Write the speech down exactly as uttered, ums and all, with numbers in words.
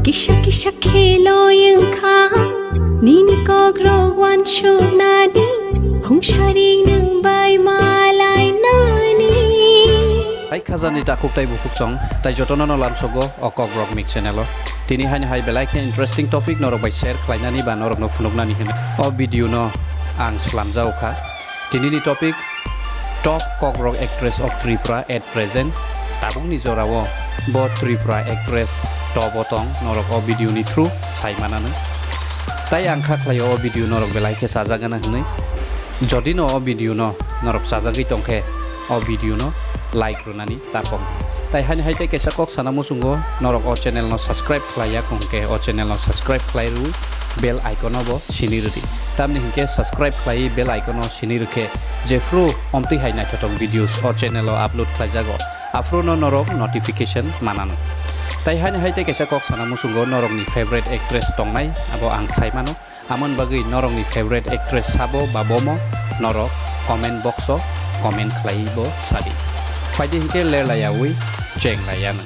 Kisa kisa khe loi wngkha nini kokrok wansuknani, hungsari nwng bai malainani. Hai khajani takhuk tai bukhuk chong, tai jotono no lamsogo o Kokrok Mik channel o. Tini haini hai belai khe interesting topic norok bai share khlainani ba norokno phunuknani hwnwi o video no ang slamjao kha. Tinini topic, top Kokrok actress of Tripura at present. Tabukni jorao bo Tripura actress top o tong, norok o video ni through sai manano. Tai ang kha khlaio o video norok belai khe chajagana hwnwi. Jodi no o video no norok chajagwi tongkhe, o video no like rwnani tapong. Tai haini hai tei kaisa kok sana muchungo, norok o channel no subscribe khlai ya hwnkhe o channel no subscribe khlai rw, bell icon o bo sini rwdi. Tamni hinkhe subscribe khlai bell icon o sini rwkhe jephru omtwi hai naithothok videos o channel o upload khlaijago, aphuru no norok notification manano. Tai haini hai tei kaisa kok sana muchungo, norokni favorite actress tongnai abo ang sai mano. Amoni bagwi norokni favorite actress sabo ba bomo norok comment box o comment khlaiwi bo sadi. Phaidi hinkhe lerlaiyawi cheng laiyanw.